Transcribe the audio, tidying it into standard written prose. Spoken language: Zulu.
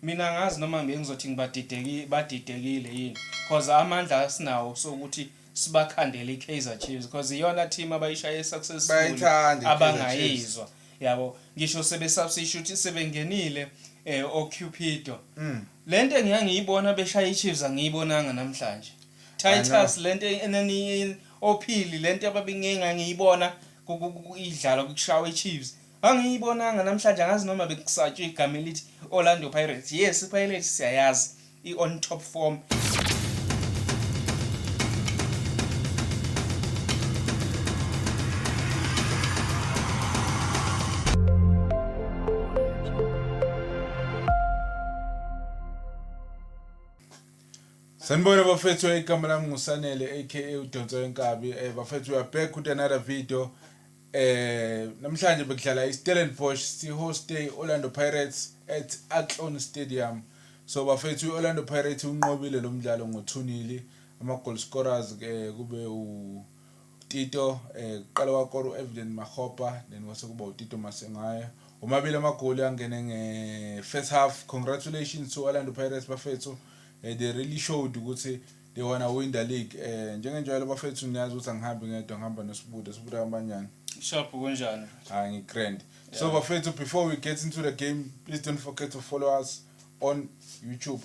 Mina ngazi noma bengizothi ngibadideki badidekile yini, because amandla asinawo sokuthi sibakhandele iKaizer Chiefs, because iyona team abayishaye successful Bayayithanda i-Kaizer abangayizwa, yabo. Ngisho sebesubstitute sebengenile oCupido. Lento engiyangiyibona beshaya iChiefs angiyibonanga namhlanje. Titus, lento eneni ophili, lento ababingenga ngiyibona idlala kushawa iChiefs angiyibonanga namhlanje. Angazi noma bekusatshwe igama elithi Orlando Pirates. Yes, iPirates siyayazi, i-on top form. Sanibona bafethu, igama lami nguSanele aka uDonso Wenkabi. Bafethu, we are back with another video. Namhlanje bekudlala iStellenbosch si-hoste Orlando Pirates at Athlone Stadium. So bafethu, iOrlando Pirates unqobile lo mdlalo ngo-2-0. Ama goal scorers ke kube u Tito, kuqala wakora uEvident Makgopa, then kwase kuba uTito Maswanganyi. Omabili amagoli angene nge first half. Congratulations to Orlando Pirates bafethu. They really showed ukuthi they wanna win the league. Njengenjwayelo bafethu, niyazi ukuthi angihambi ngedwa, ngihamba noSibuda. Sibuda, kanjani? Sharp, kunjani? Hayi, ngi-grand. So bafethu, before we get into the game, please don't forget to follow us on YouTube.